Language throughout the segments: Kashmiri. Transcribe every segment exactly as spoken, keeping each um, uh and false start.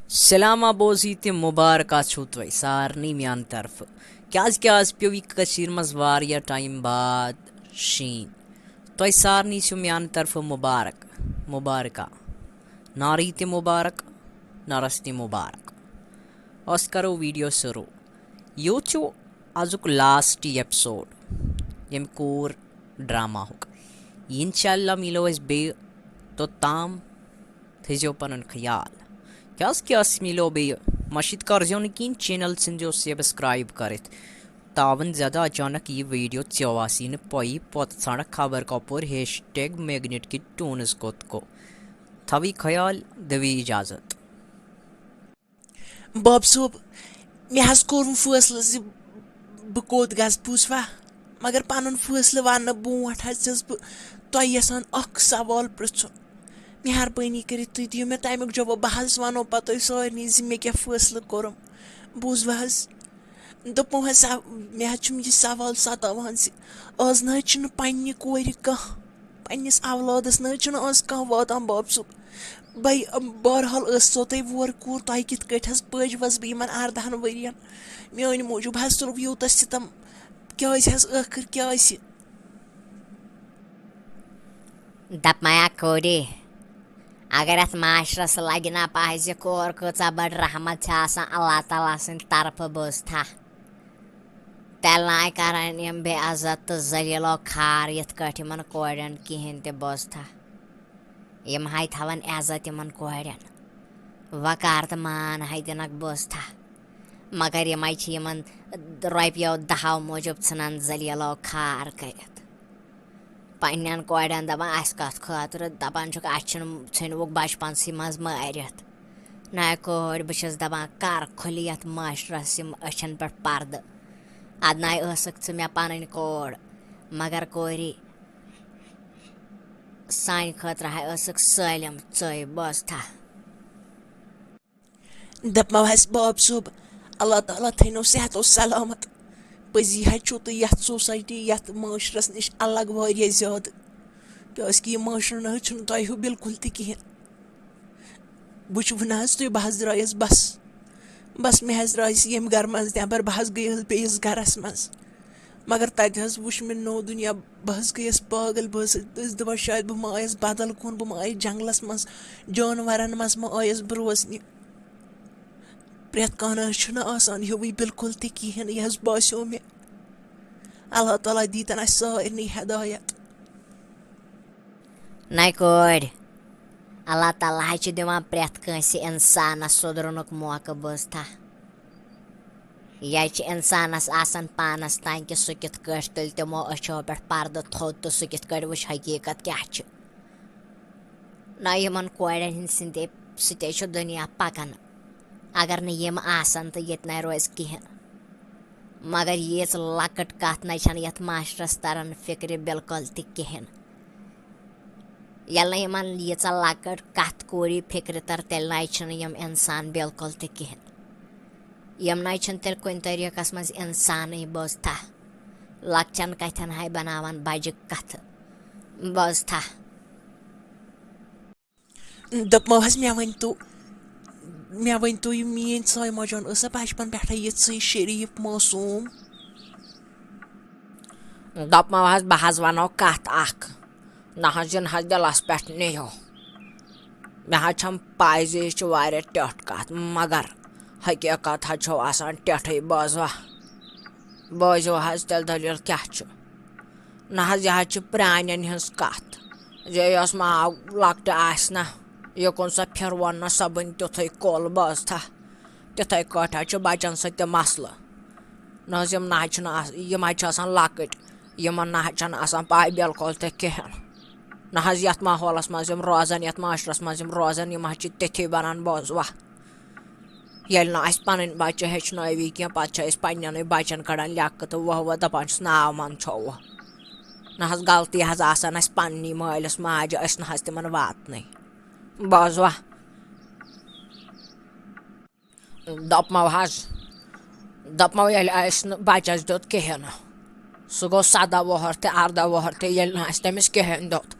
سلامہ بوزی تہٕ مبارکہ چھُو تۄہہِ سارنٕے میانہِ طرفہٕ، کیازِ کہِ آز پیوٚو یہِ کٔشیٖرِ منٛز واریاہ ٹایم بعد شیٖن۔ تۄہہِ سارنٕے چھُ میانہِ طرفہٕ مبارک، مبارکہ، ناری تہِ مبارک، نرس تہِ مبارک۔ أسۍ کرو ویڈیو شروع۔ یوٗت چھُ آزُک لاسٹ ایپیسوڈ ییٚمہِ کوٗر ڈراماہُک۔ انشاءاللہ مِلو أسۍ بیٚیہِ، توٚتام تھٲیزیو پنُن خیال۔ کیازِ کہِ أسۍ مِلو بیٚیہِ، مٔشِتھ کٔرزیو نہٕ کِہیٖنۍ، چینل ژھٕنزیو سبسکرایب کٔرِتھ۔ تاوَن زیادٕ اچانک یہِ ویڈیو ژےٚ آسی نہٕ پَیی، پتہٕ ژھانڈکھ خبر کپور ہیش ٹیگ میگنیٹ کہِ ٹونس کوٚت کو۔ تھاوی خیال، دِوی اجازت۔ باب صٲب، مےٚ حظ کوٚر وۄنۍ فٲصلہٕ زِ بہٕ کوٚت گژھٕ، بوٗزوا؟ مگر پنُن فٲصلہٕ وننہٕ برونٹھ حظ چھَس بہٕ تۄہہِ یژھان اکھ سوال پرژھُن۔ مہربٲنی کٔرِتھ تُہۍ دِیِو مےٚ تمیُک جواب، بہٕ حظ ونو پتہٕ تۄہہِ سارنٕے زِ مےٚ کیٛاہ فٲصلہٕ کوٚرُم۔ بوٗزوا حظ؟ دوٚپمو حظ، سا-، مےٚ حظ چھُم یہِ سوال ستاوان زِ آز نہ حظ چھُنہٕ پننہِ کورِ کانٛہہ، پننِس اولادس نہ حظ چھُنہٕ آز کانٛہہ واتان، باب صٲب۔ بے-، بہرحال ٲسۍ سو تۄہہِ وورٕ کوٗر، تۄہہِ کِتھ کٲٹھۍ حظ پٲجوس بہٕ یِمن اردہن ؤرین؟ میٛانہِ موٗجوٗب حظ تُلُو یوٗتاہ سِتم، کیٛازِ حظ، ٲخٕر کیٛازِ؟ دپمایا کوری، اگر اتھ معاشرس لگہِ نا پاے زِ کور کۭژاہ بٔڑ رحمت چھِ آسان اللہ تعالیٰ سٕنٛدِ طرفہٕ، بوزتھا؟ تیٚلہِ ناے کرن یِم بے عزت تہٕ ذلیل و خوار یِتھ کٲٹھۍ یِمن کورٮ۪ن کِہیٖنۍ تہِ، بوزتھا؟ یِم ہاے تھاون عزت یِمن کورٮ۪ن، وقار تہٕ مان ہاے دِنکھ، بوزتھا؟ مگر یِمے چھِ یِمن رۄپیو دہو موٗجوٗب ژھٕنان ذلیل و خوار کٔرِتھ۔ پننٮ۪ن کورٮ۪ن دپان، اسہِ کتھ خٲطرٕ؟ دپان چھُکھ، اسہِ چھِنہٕ، ژھٕنوُکھ بچپنسٕے منٛز مٲرِتھ۔ ناے کورِ، بہٕ چھَس دپان، کر کھُلہِ یتھ معاشرس یِم أچھن پٮ۪ٹھ پردٕ؟ ادٕ ناے ٲسٕکھ ژٕ مےٚ پنٕنۍ کورِ، مگر کورِ، سانہِ خٲطرٕ ہاے ٲسٕکھ سٲلِم ژٕے، بوزتھا؟ دپمو حظ باب صٲب، اللہ تعالیٰ تھٲینو صحت و سلامت۔ پٔزی حظ چھُو تُہۍ یتھ سوسایٹی، یتھ معاشرس نِش الگ واریاہ زیادٕ، کیازِ کہِ یہِ معاشرٕ نہ حظ چھُنہٕ تۄہہِ ہیوٗ بالکل تہِ کِہیٖنۍ۔ وٕچھِو نہ حظ تُہۍ، بہٕ حظ درٛایس بس، بس مےٚ حظ درٛایس ییٚمہِ گرٕ منٛز نٮ۪بر، بہٕ حظ گٔیس بیٚیِس گرس منٛز۔ مگر تتہِ حظ وٕچھ مےٚ نوٚو دُنیا، بہٕ حظ گٔیس پاگل، بہٕ حظ ٲسٕس دپان شاید بہٕ ما آیس بدل کُن، بہٕ ما آیس جنگلس منٛز، جانورن منٛز ما آیس بہٕ روزنہِ۔ پرٛٮ۪تھ کانٛہہ نہ حظ چھُنہٕ آسان ہیوٗوٕے بالکل تہِ کِہیٖنۍ، یہِ حظ باسیو مےٚ۔ اللہ تعالیٰ دیٖتن اسہِ سارنٕے ہدایت۔ نَے کورِ، اللہ تعالیٰ ہَے چھُ دِوان پرٛٮ۪تھ کٲنٛسہِ اِنسانَس سُدرُنُک موقعہٕ، بوٗزتھا؟ یہِ چھُ اِنسانَس آسان پانَس تام کہِ سُہ کِتھ کٲٹھۍ تُلہِ تِمو أچھو پٮ۪ٹھ پردٕ تھوٚد تہٕ سُہ کِتھ کٲٹھۍ وٕچھِ حقیٖقت کیٛاہ چھِ۔ نہ یِمن کورٮ۪ن ہٕنٛدِ سٕنٛدے سۭتے چھُ دُنیا پکان۔ اگر نہٕ یِم آسن تہٕ ییٚتہِ نَے روزِ کِہیٖنۍ۔ مگر ییٖژ لۄکٕٹ کتھ نَے چھَنہٕ یَتھ معاشرس تران فِکرِ بالکل تہِ کِہیٖنۍ۔ ییٚلہِ نہٕ یِمن ییٖژاہ لۄکٕٹ کتھ کوٗری فِکرِ تر، تیٚلہِ نَے چھِنہٕ یِم اِنسان بالکل تہِ کِہیٖنۍ۔ یِم نَے چھِنہٕ تیٚلہِ کُنہِ طریٖقس منٛز اِنسانٕے، بوٗزتھا؟ لۄکچن کتھٮ۪ن ہاے بناوان بجہِ کتھٕ، بوٗزتھا؟ دوٚپمو حظ، مےٚ ؤنۍ تو، مےٚ ؤنۍ تو، یہِ میٛٲنۍ سایمہ جان ٲسا بچپن پٮ۪ٹھَے یِژھٕے شریٖف معصوٗم؟ دوٚپمو حظ، بہٕ حظ وَنو کَتھ اَکھ، نہ حظ یِن حظ دِلَس پٮ۪ٹھ نِیِو۔ مےٚ حظ چھَم پَے زِ یہِ چھِ واریاہ ٹیٚٹھ کَتھ، مگر حقیٖقت حظ چھو آسان ٹیٚٹھٕے، بوزوا؟ بوزِو حظ تیٚلہِ دٔلیٖل کیٛاہ چھِ۔ نہ حظ، یہِ حظ چھِ پرٛانٮ۪ن ہٕنٛز کَتھ زِ یۄس ماو لۄکٹہِ آسہِ نہ، یہِ کُن سۄ پھِروَن نہ، سۄ بَنہِ تیُتھُے کۄل، بوزتھا؟ تِتھَے کٲٹھۍ حظ چھُ بَچَن سۭتۍ تہِ مسلہٕ۔ نہ حظ، یِم نہ حظ چھِنہٕ آس-، یِم حظ چھِ آسان لۄکٕٹۍ، یِمَن نہ حظ چھَنہٕ آسان پَے بِلکُل تہِ کِہیٖنۍ۔ نہ حظ، یَتھ ماحولَس منٛز یِم روزَن، یَتھ معاشرَس منٛز یِم روزَن، یِم حظ چھِ تِتھی بَنان، بوزوا؟ ییٚلہِ نہٕ اَسہِ پَنٕنۍ بَچہِ ہیٚچھنٲوی کینٛہہ، پَتہٕ چھِ أسۍ پنٛنٮ۪نٕے بَچَن کَڑان لیٚکہٕ تہٕ وَہوٕ دَپان چھِس، ناو منٛد چھوٚوُ۔ نہ حظ، غلطی حظ آسان اَسہِ پنٛنی مٲلِس ماجہِ، أسۍ نہ حظ تِمَن واتنٕے۔ بوزوا؟ دوٚپمو حظ، دوٚپمو ییٚلہِ اَسہِ نہٕ بَچَس دیُت کِہیٖنۍ نہٕ، سُہ گوٚو سَداہ وُہُر تہِ، اَرداہ وُہُر تہِ، ییٚلہِ نہٕ اَسہِ تٔمِس کِہیٖنۍ دیُت،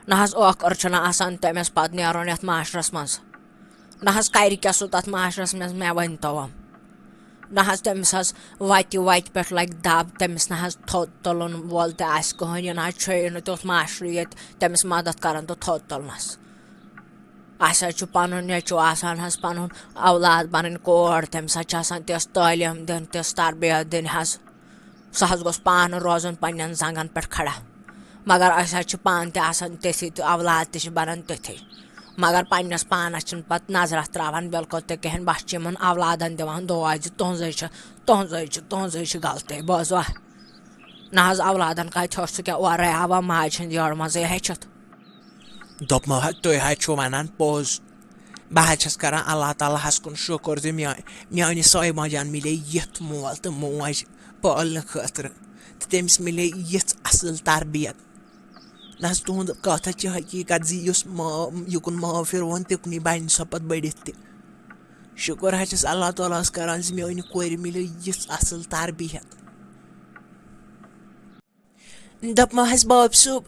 نہ حظ ٲخٕر چھُنہٕ آسان تٔمِس پَتہٕ نیرُن یَتھ معاشرَس منٛز۔ نہ حظ کرِ کیٛاہ سُہ تَتھ معاشرَس منٛز، مےٚ ؤنۍ تو۔ نہ حظ تٔمِس حظ وَتہِ وَتہِ پٮ۪ٹھ لَگہِ دَب، تٔمِس نہ حظ تھوٚد تُلُن وول تہِ آسہِ کٕہٕنۍ، یہِ نہ حظ چھُ نہٕ تیُتھ معاشرٕ ییٚتہِ تٔمِس مدد کران تہٕ تھوٚد تُلنَس۔ اَسہِ حظ چھُ پَنُن نیٚچوٗ آسان حظ، پَنُن اولاد، پَنٕنۍ کور، تٔمِس حظ چھِ آسان تِژھ تعلیٖم دِنۍ، تِژھ تربیت دِنۍ حظ۔ سُہ حظ گوٚژھ پانہٕ روزُن پننٮ۪ن زنٛگن پٮ۪ٹھ کھڑا۔ مگر أسۍ حظ چھِ پانہٕ تہِ آسان تِتھی تہٕ اولاد تہِ چھِ بنان تِتھی۔ مگر پننِس پانس چھِنہٕ پتہٕ نظرا تراوان بالکل تہِ کِہینۍ، بس چھِ یِمن اولادن دِوان دوا زِ تُہنٛزٕے چھِ، تُہنٛزٕے چھِ، تُہنٛزٕے چھِ غلطی، بوزوا؟ نہ حظ، اولادن کتہِ ہیوٚچھ سُہ کیٛاہ اورے آوا ماجہِ ہٕنٛدِ یورٕ منٛزٕے ہیٚچھِتھ۔ دوٚپمو حظ، تُہۍ حظ چھِو وَنان پوٚز۔ بہٕ حظ چھَس کَران اللہ تعالیٰ ہَس کُن شُکُر زِ میٛا-، میٛانہِ سایمہ جان مِلے یِتھ مول تہٕ موج پالنہٕ خٲطرٕ، تہٕ تٔمِس مِلے یِژھ اَصٕل تربیت۔ نہ حظ، تُہُنٛد کَتھ حظ چھِ حقیٖقت زِ یُس ما-، یُکُن ماو پھِروُن، تُکنُے بَنہِ سۄ پَتہٕ بٔڑِتھ تہِ۔ شُکُر حظ چھَس اللہ تعالیٰ ہَس کَران زِ میٛانہِ کورِ مِلے یِژھ اَصٕل تربیت۔ دوٚپمو حظ، باب صٲب،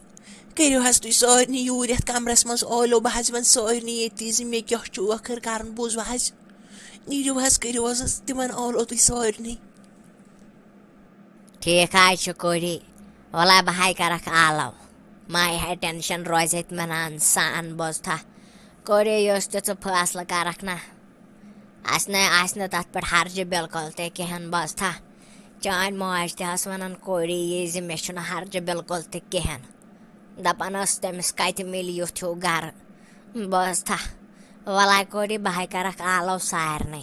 کٔرِو حظ تُہۍ سارنٕے یوٗرۍ یَتھ کَمرَس منٛز آلو، بہٕ حظ وَنہٕ سارنٕے ییٚتی زِ مےٚ کیٛاہ چھُ ٲخٕر کَرُن، بوٗزوٕ حظ؟ نیٖرِو حظ، کٔرِو حظ تِمَن آلو تُہۍ سارنٕے۔ ٹھیٖک حظ چھُ، کوری۔ وَلہٕ بہٕ ہاے کَرَکھ آلو۔ مہ ہے ٹٮ۪نشَن، روزِ اطمینان سان، بوزتھا؟ کوری، یُس تہِ ژٕ فٲصلہٕ کَرَکھ نا، اَسہِ نَے آسہِ نہٕ تَتھ پٮ۪ٹھ حرجہِ بالکل تہِ کِہیٖنۍ، بوزتھا؟ چٲنۍ موج تہِ ٲس وَنان، کوری، یہِ زِ مےٚ چھُنہٕ حرجہِ بالکل تہِ کِہیٖنۍ۔ دَپان ٲس، تٔمِس کَتہِ مِلہِ یُتھ ہیوٗ گَرٕ، بوزتھا؟ وَلَے کوری، بہٕ ہاے کَرَکھ آلو سارنٕے۔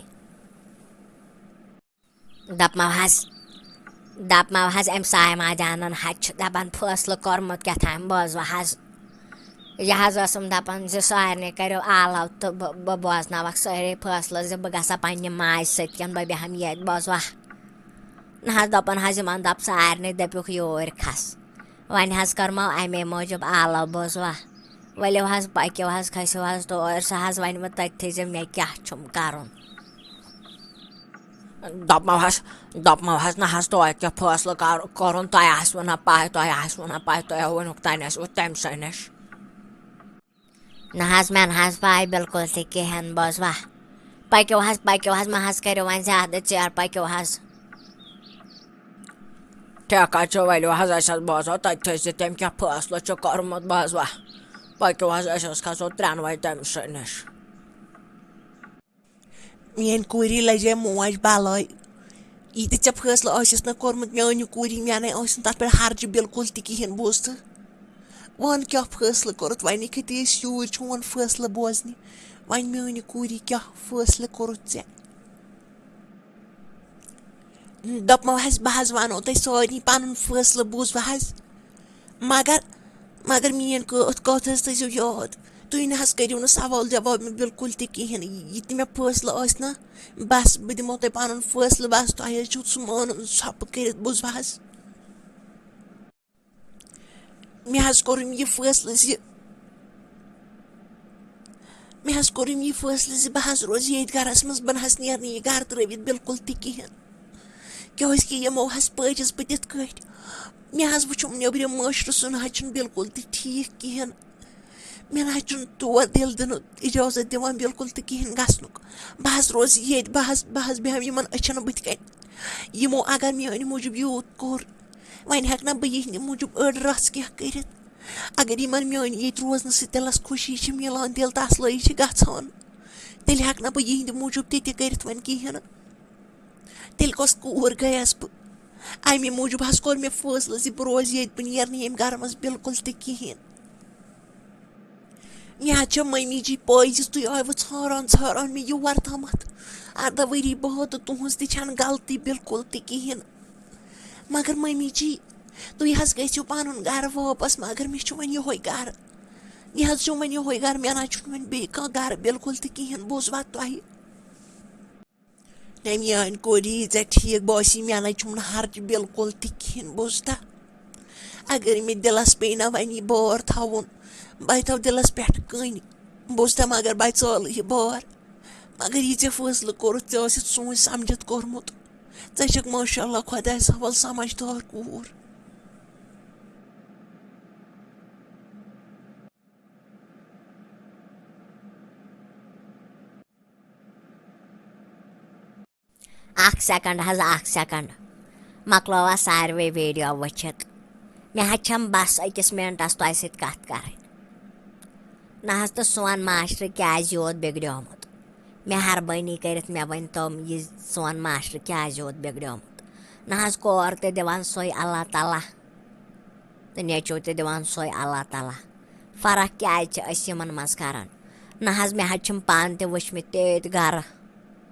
دَپمو حظ، دَپمو حظ، أمۍ سایما جانَن حظ چھُ دَپان فٲصلہٕ کوٚرمُت کیٛاہ تام، بوزوٕ حظ۔ یہِ حظ ٲسٕم دَپان زِ سارنٕے کٔرِو آلو تہٕ بہٕ، بہٕ بوزناوَکھ سٲری فٲصلہٕ زِ بہٕ گژھٕ پنٛنہِ ماجہِ سۭتۍ کِنہٕ بہٕ بیٚہمہٕ ییٚتہِ، بوزوا؟ نہ حظ، دَپان حظ یِمَن دَپ سارنٕے دٔپِکھ یوٗرۍ کھَس۔ وۄنۍ حظ کٔرمو اَمے موٗجوٗب آلو، بوزوا؟ ؤلِو حظ، پٔکِو حظ، کھٔسِو حظ تور، سُہ حظ وَنہِ وۄنۍ تٔتھی زِ مےٚ کیٛاہ چھُم کَرُن۔ دَپمو حظ، دَپمو حظ، نہ حظ، توتہِ کیٛاہ فٲصلہٕ کَر-، کوٚرُن، تۄہہِ آسِوٕ نہ پَے، تۄہہِ آسِوٕ نہ پَے، تۄہہِ آوٕ وٕنیُک تام ٲسوٕ تٔمۍ سٕے نِش۔ نہ حظ، مےٚ نہ حظ پَے بِلکُل تہِ کِہیٖنۍ، بوزوا؟ پٔکِو حظ، پٔکِو حظ، مہ حظ کٔرِو وۄنۍ زیادٕ ژیر، پٔکِو حظ۔ ٹھیکہ چھُ، ؤلِو حظ، أسۍ حظ بوزو تٔتھۍ زِ تٔمۍ کیٛاہ فٲصلہٕ چھُ کوٚرمُت، بوزوا؟ پٔکِو حظ، أسۍ حظ کھسو ترٛٮ۪نوَے تٔمۍ سٕے نِش۔ میٲنۍ کوٗری لجے موج بلاے۔ یہِ تہِ ژےٚ فٲصلہٕ آسٮ۪س نہ کوٚرمُت، میٲنۍ یہِ کوٗری، مےٚ نَے آسہِ نہٕ تَتھ پٮ۪ٹھ حرجہِ بِلکُل تہِ کِہیٖنۍ، بوٗزتھٕ؟ وَن کیٛاہ فٲصلہٕ کوٚرُتھ، وۄنۍ کھٔتی أسۍ یوٗرۍ چون فٲصلہٕ بوزنہِ۔ وۄنۍ میٲنۍ یہِ کوٗری، کیٛاہ فٲصلہٕ کوٚرُتھ ژےٚ؟ دوٚپمو حظ، بہٕ حظ وَنو تۄہہِ سارنٕے پَنُن فٲصلہٕ، بوٗزوٕ حظ؟ مگر، مگر میٛٲنۍ کٲ-، کَتھ حظ تھٲیزیو یاد۔ تُہۍ نہ حظ کٔرِو نہٕ سوال جواب مےٚ بِلکُل تہِ کِہیٖنۍ۔ یہِ تہِ مےٚ فٲصلہٕ آسہِ نہ، بَس، بہٕ دِمو تۄہہِ پَنُن فٲصلہٕ، بَس، تۄہہِ حظ چھُو سُہ مانُن ژھۄپہٕ کٔرِتھ، بوٗزوٕ حظ؟ مےٚ حظ کوٚرُم یہِ فٲصلہٕ زِ، مےٚ حظ کوٚرُم یہِ فٲصلہٕ زِ بہٕ حظ روزٕ ییٚتھۍ گَرَس منٛز، بہٕ نہ حظ نیرٕ نہٕ یہِ گَرٕ ترٛٲوِتھ بِلکُل تہِ کِہیٖنۍ۔ کیٛازِکہِ یِمو حظ پٲجِس بہٕ تِتھ کٲٹھۍ۔ مےٚ حظ وٕچھُم نیٚبرِم معاشرٕ، سُہ نہ حظ چھُنہٕ بِلکُل تہِ ٹھیٖک کِہیٖنۍ۔ مےٚ نہ حظ چھُنہٕ تور دِل دِنُک اِجازت دِوان بِلکُل تہِ کِہیٖنۍ گژھنُک۔ بہٕ حظ روزٕ ییٚتہِ، بہٕ حظ، بہٕ حظ بیٚہمہٕ یِمَن أچھَن بٕتھِ کَنۍ۔ یِمو اگر میٛانہِ موٗجوٗب یوٗت کوٚر، وۄنۍ ہٮ۪کہٕ نہ بہٕ یِہِنٛدِ موٗجوٗب أڑ رَژھ کینٛہہ کٔرِتھ۔ اگر یِمَن میٛانہِ ییٚتہِ روزنہٕ سۭتۍ دِلَس خوشی چھِ مِلان، دِل تسلٲیی چھِ گژھان، تیٚلہِ ہٮ۪کہٕ نہ بہٕ یِہِنٛدِ موٗجوٗب تہِ تہِ کٔرِتھ وۄنۍ کِہیٖنۍ نہٕ۔ تیٚلہِ کۄس کوٗر گٔیَس بہٕ؟ اَمی موٗجوٗب حظ کوٚر مےٚ فٲصلہٕ زِ بہٕ روزٕ ییٚتہِ، بہٕ نیرٕ نہٕ ییٚمہِ گَرٕ منٛز بِلکُل تہِ کِہیٖنۍ۔ مےٚ حظ چھےٚ مٔمی جی پاے زِ تُہۍ آیوٕ ژھانٛران ژھانٛران مےٚ یور تامَتھ۔ اَرداہ ؤری بہٕ ہا تہٕ تُہٕنٛز تہِ چھَنہٕ غلطی بِلکُل تہِ کِہیٖنۍ۔ مگر مٔمی جی، تُہۍ حظ گٔژھِو پَنُن گَرٕ واپَس، مگر مےٚ چھُ وۄنۍ یِہوٚے گَرٕ۔ یہِ حظ چھُ وۄنۍ یِہوٚے گَرٕ، مےٚ نہ حظ چھُنہٕ وۄنۍ بیٚیہِ کانٛہہ گَرٕ بِلکُل تہِ کِہیٖنۍ، بوٗزوا تۄہہِ؟ نہ میٛانہِ کورِ، یی ژےٚ ٹھیٖک باسی، مےٚ نَے چھُم نہٕ ہرجہِ بِلکُل تہِ کِہیٖنۍ، بوٗزتھا؟ اگر مےٚ دِلَس پیٚیہِ نہ وۄنۍ یہِ بار تھاوُن، بہٕ تھاوٕ دِلَس پٮ۪ٹھ کٔنۍ، بوٗزتھا؟ مگر بہٕ ژالہٕ یہِ بار۔ مگر یہِ ژےٚ فٲصلہٕ کوٚرُتھ، ژےٚ ٲسِتھ سونٛچ سَمجھِتھ کوٚرمُت۔ ژےٚ چھَکھ ماشاء اللہ خۄدایَس حوالہٕ سَمجھدار کوٗر۔ اکھ سیکنڈ حظ، اکھ سیکنڈ۔ مۄکلٲوا ساروے ویڈیو وٕچھِتھ؟ مےٚ حظ چھم بس أکِس منٹس تۄہہِ سۭتۍ کتھ کرٕنۍ۔ نہ حظ، تہٕ سون معاشرٕ کیازِ یوت بِگڑیومُت؟ مہربٲنی کٔرِتھ مےٚ ؤنۍ تو، یہِ سون معاشرٕ کیازِ یوت بِگڑیومُت؟ نہ حظ، کور تہِ دِوان سۄے اللہ تعالیٰ، تہٕ نیٚچو تہِ دِوان سۄے اللہ تعالیٰ۔ فرق کیازِ چھِ أسۍ یِمن منٛز کران؟ نہ حظ، مےٚ حظ چھِم پانہٕ تہِ وٕچھمٕتۍ تیتۍ گرٕ،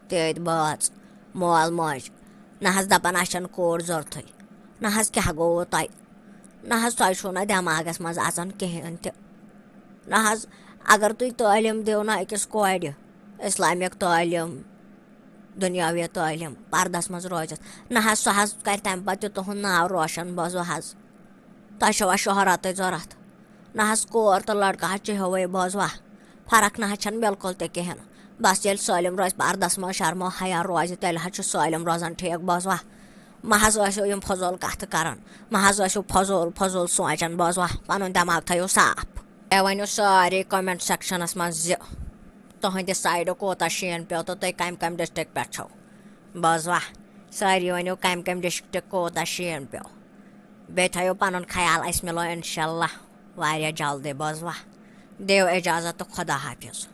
تیتۍ بٲژ، مول موج۔ نہ حظ، دپان اَسہِ چھَنہٕ کوٗر ضوٚرتھٕے۔ نہ حظ، کیٛاہ گوٚوٕ تۄہہِ؟ نہ حظ، تۄہہِ چھُو نہ دٮ۪ماغس منٛز اژان کِہیٖنۍ تہِ۔ نہ حظ، اگر تُہۍ تعلیٖم دِیِو نہ أکِس کورِ، اسلامک تعلیٖم، دُنیاوی تعلیٖم، پردس منٛز روزِتھ، نہ حظ، سۄ حظ کرِ تمہِ پتہٕ تہِ تُہُنٛد ناو روشن، بوزو حظ۔ تۄہہِ چھوا شہرتٕچ ضوٚرتھ؟ نہ حظ، کور تہٕ لڑکہٕ حظ چھِ ہیوے، بوزوا؟ فرق نہ حظ چھنہٕ بالکل تہِ کِہینۍ۔ بس ییٚلہِ سٲلِم روزِ پردس منٛز، شرمو حیا روزِ، تیٚلہِ حظ چھُ سٲلِم روزان ٹھیٖک، بوزوا؟ مہ حظ ٲسِو یِم فضوٗل کتھٕ کران، مہ حظ ٲسِو فضوٗل فضوٗل سونٛچان، بوزوا؟ پنُن دٮ۪ماغ تھٲیِو صاف۔ تۄہہِ ؤنِو سٲری comment sectionس منٛز زِ تُہنٛدِ side کوٗتاہ شیٖن پیوٚو تہٕ تُہۍ کمہِ کمہِ district پٮ۪ٹھ چھِو، بوزوا؟ سٲری ؤنِو کمہِ کمہِ district کوٗتاہ شیٖن پیوٚو۔ بیٚیہِ تھٲیِو پنُن خیال، أسۍ مِلو انشاءاللہ واریاہ جلدی، بوزوا؟ دِیِو اجازت تہٕ خدا حافظ۔